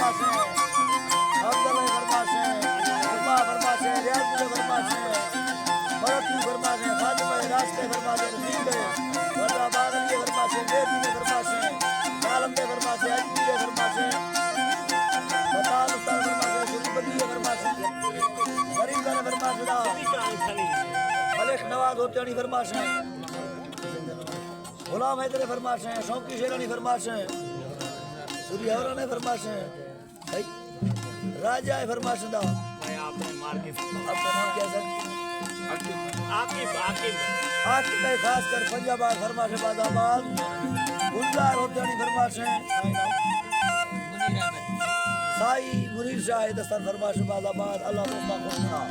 افضل ءِ فرمائش ایں، جمعہ ءِ فرمائش ایں، ریاض گل ءِ فرمائش ایں، مرتی ءِ فرمائش ایں، خادم ءِ راشد ءِ فرمائش ایں، رفیق ءِ، وردا باغلی ءِ فرمائش ایں، مہدی ءِ فرمائش ایں، عالم ءِ فرمائش ایں، اجمیر ءِ فرمائش ایں، بطال استاد ءِ فرمائش ایں، شریف بگی ءِ فرمائش ایں، غریب خان ءِ فرمائش ایں، ملک نواز ہوتیانی ءِ فرمائش ایں، غلام حیدر ءِ فرمائش ایں، شوقی شیرانی ءِ فرمائش ایں، سوری ہوران ءِ فرمائش ایں۔ بھائی، راجہ ءِ فرمائش دا۔ بھائی، آپ نے مار کے آپ کا نام کیا ہے سر؟ عاقب۔ عاقب، عاقب۔ عاقب بھائی، خاص کر پنجاب آ فرمائش باز آباد۔ گلزار ہوتیانی ءِ فرمائش ایں۔ سائی منیر شاہ ءِ دستان ءِ فرمائش باز آباد۔ اللہ دوستاں خوش بنا۔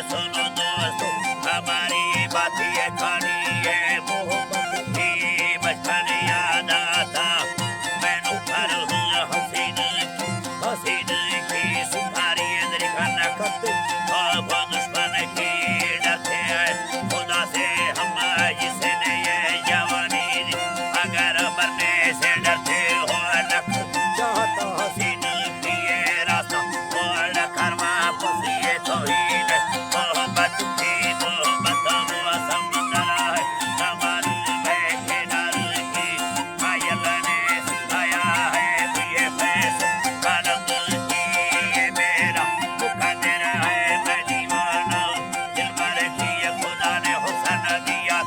سنو دوستو، ہماری بات یہ کھانی ہے، محبت کی بچپن یاد آتا۔ میں نو پر ہوں حسین کی، حسین کی سکاری اندر کھانا کرتے، خواب دشمن کی ڈرتے ہیں، خدا سے ہم جسے نے یہ جوانی دی، اگر مرنے سے ڈرتے ہو لکھ چاہتا حسین کی یہ راستہ، اور کرما پسی توحید، محبت کی محبت وہ سمندر ہے، کمال میں کنار کی پائل نے سکھایا ہے، یہ فیض قلم کی یہ میرا مقدر ہے، میں دیوانہ دلبر کی یہ خدا نے حسن دیا،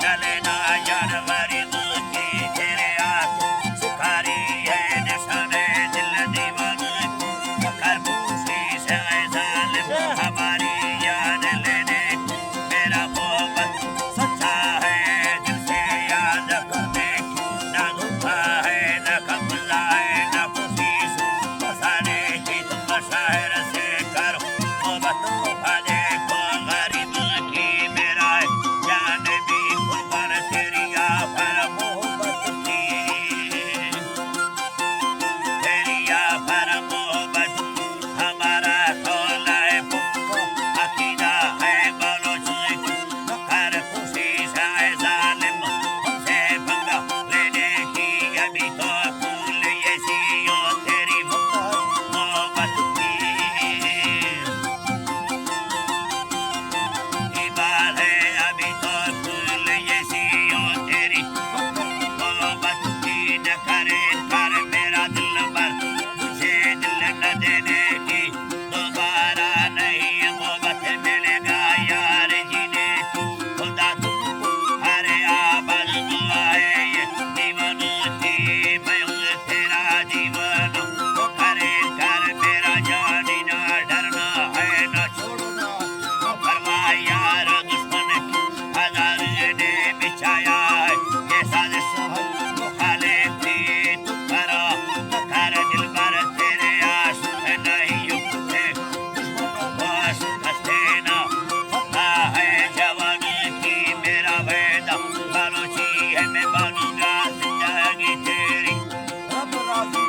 چلے نا یار غریب کی تیرے ہاتھ سکھاری ہے، نشان دل دیوانہ کر پوشی سے ظالم ہماری یاد لینے، میرا محبت سچا ہے، دل سے یاد کرنے، نہ دھوکا ہے، نہ گھپلا ہے، نہ کوشش پسانے کی تم شاعر سے کرو محبت، وفا دیکھو غریب کی میرا ہے، جان بھی قربان تیری آفر محبت کی۔ تیری آفر محبت ہمارا قول ہے پکا، عقیدہ ہے بلوچ کی۔ کر کوشش ہے ظالم ہم سے پنگا لینے کی، ابھی تو پھول ایسی ہو تیری محبت کی۔ عبادت ہے ابھی تو پھول ایسی ہو تیری محبت کی، نہ کرے کر میرا دلبر، تجھے دل نہ دینے کی دوبارہ نہیں محبت ملے گا یار جینے کی، خدا تم کو ہر آباد دعائے یہ دیوانہ کی، میں تیرا دیوانہ، تو کرے کر میرا جانی، نہ ڈرنا ہے نہ چھوڑنا، تو فرما یار دشمن کی ہزار نے بچایا ہے، یہ سازش ہے مخالف کی، تو کرا تو کر دلبر، تیرے عاشق نہیں اٹھتے، دشمن عاشق ہستے نا، پکا ہے جوانی کی میرا وعدہ، بلوچی ہے میں بنوں گا زندگی تیری۔ رب راضی،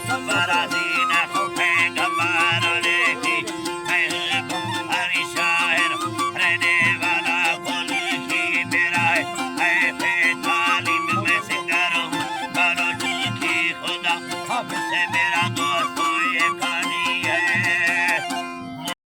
سب راضی نہ ہو گئے گمارنے کی۔ میں ہوں ہماری شاعر، رہنے والا کل کی میرا ہے۔ اے بے تعلیم میں سنگر ہوں، بلوچی کی خدا حافظ سے میرا